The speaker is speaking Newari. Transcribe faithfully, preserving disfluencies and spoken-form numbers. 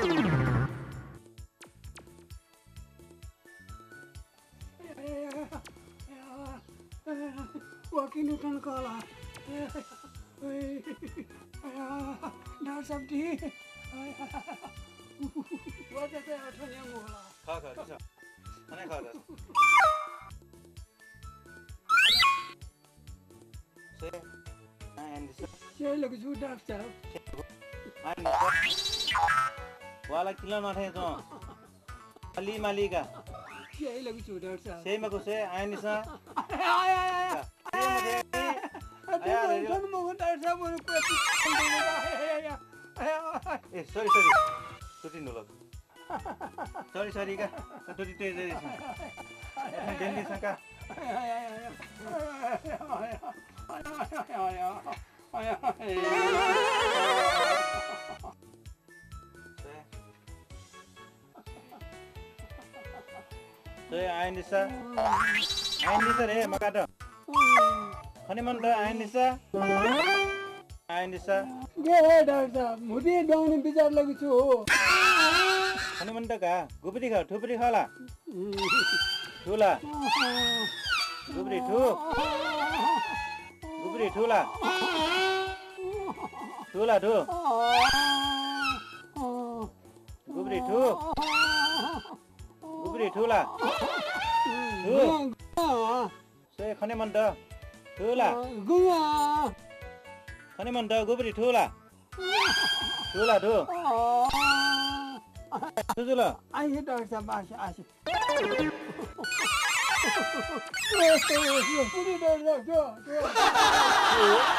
व किन्हु तन कला। डाक्टर साहब दी। व जतय् अथ्व न्यंगु होला। खः, खः, खः। अन हे खः, खः। से, आ, एन्डिसा। से लगे छु डाक्टर साहब। आ, एन्डिसा। वाला किलो नथे तो। अली मालिका। से लगे छु डाक्टर साहब। से मखु से, आ, एन्डिसा। आय, आय, आय, आय। से मखु से। अ, आय, आय, आय। छु मखु डाक्टर साहब, मोर पेट। आय, आय, आय, आय। ए, सरी, सरी। छुट्टी नुल। सरी, सरी का। कतुरी ते, ते, ते। डेन्डी संका। सय आइन्दिसा। आइन्दिसा रे, मगात। खने मन त आइन्दिसा। आइन्दिसा। गे हे डाक्टर साहब, म्हुतुइ दौने बिचार लगे छु हो। खने मन त का, गुपति खः, थुपति खः ला? थु ला? गुपति थु? गुपति थु ला? थु ला थु? गुपति थु? गुपति थु ला? थु? सय खने मन त। थु ला? अँ, गुया। खने मन त, गुपति थु ला? थु ला थु? अँ। थु जुल? आइसे डाक्टर साहब, आइसे, आइसे। थु डाक्टर साहब, थु, थु।